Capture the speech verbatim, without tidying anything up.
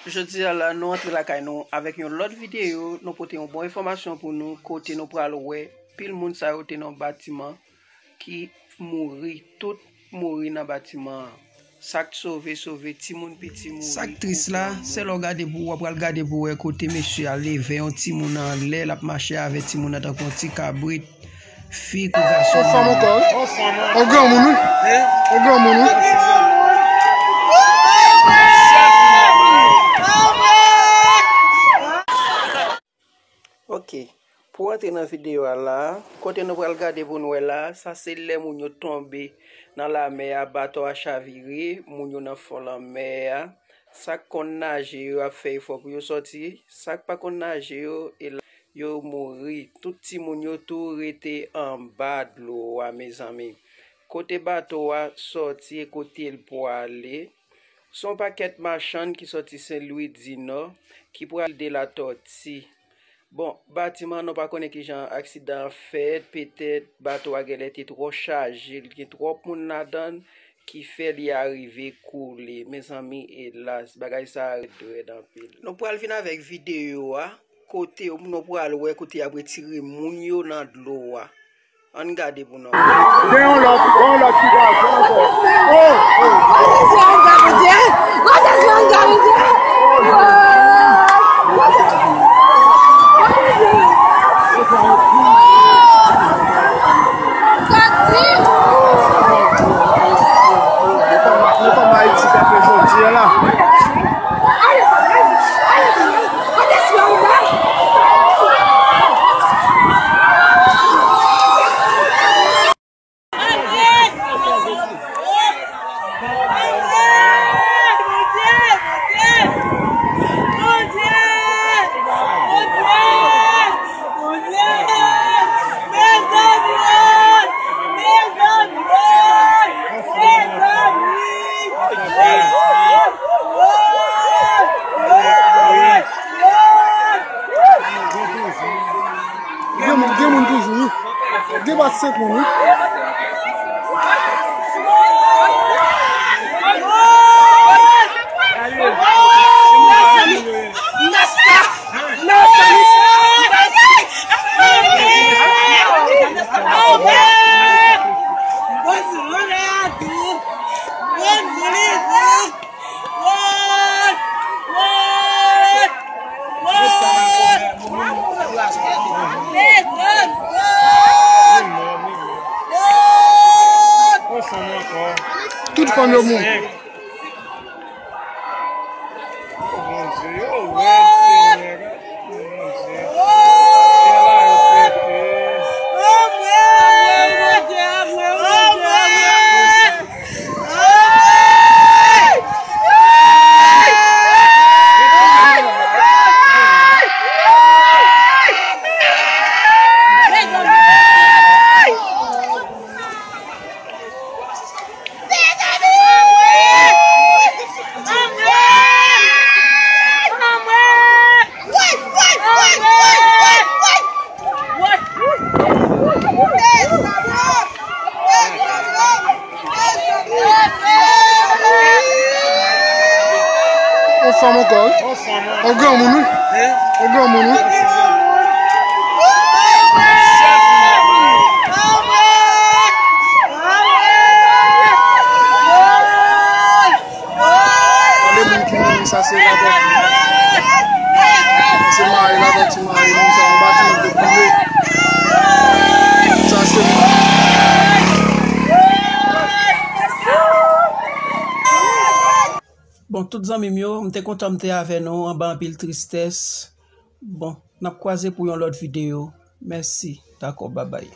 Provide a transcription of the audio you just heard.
Jodi a la, nou antre lakay nou avèk yon lòt videyo. Nou pote yon bon enfòmasyon pou nou, kote nou pral wè pil moun sa yo te nan batiman ki mouri, tout mouri nan batiman an. Sa k sove, sove, timoun piti mouri. Sa k tris la, se lè w gade pou w, w pral gade pou w wè kote mesye a leve yon timoun anlè, l ap mache avè timoun nan tankou yon ti kabrit. Fi kou gason. On fanm ankò, wi. On granmoun, wi. On granmoun, wi. Ok. Pou antre nan videyo a la, kote nou pral gade pou nou wè la, sa se lè moun yo tonbe nan lamè a, bato a chavire, moun yo nan fon lanmè a. Sa k konn naje yo ap fè efò pou yo sòti, sa k pa konn naje yo, e la, yo mouri. Tout timoun yo tou rete anba dlo a, mezanmi. Kote bato a sòti e kote l pwale, se yon pakèt machann ki sòti Sen Lwi di Nò, ki pral de Latòti. Bon, batiman an, nou pa konnen kijan aksidan an fèt, petèt bato a genlè te twò chaje, li gen twòp moun ladan l, ki fè li arive koule. Mezanmi, elas, bagay sa a rèd, rèd anpil. Nou pral vin avèk videyo a, kote nou pral wè kote y ap retire moun yo nan dlo a. Ann gade pou nou. Gen yon lòt, gen yon lòt ki pral fè ankò. Oh! Kote se anga, Bondye? Kote se anga, Bondye? Oh! Kote se anga, Bondye? Nou konn Ayiti k ap fè jodi a la. Gen moun, gen moun toujou, wi. Gen pa senk moun, wi. Tout fanm yo mouri. On fanm ankò, wi. On granmoun, wi. On granmoun, wi. Tande moun ki mouri, sa se Latòti. Se mare Latòti, mare moun sa, yon batiman te boule. Sa se moun. Bon, tout zanmi m yo, m te kontan m te avè nou anba anpil tristès. Bon, n ap kwaze pou yon lòt videyo. Mèsi. Dakò, babay.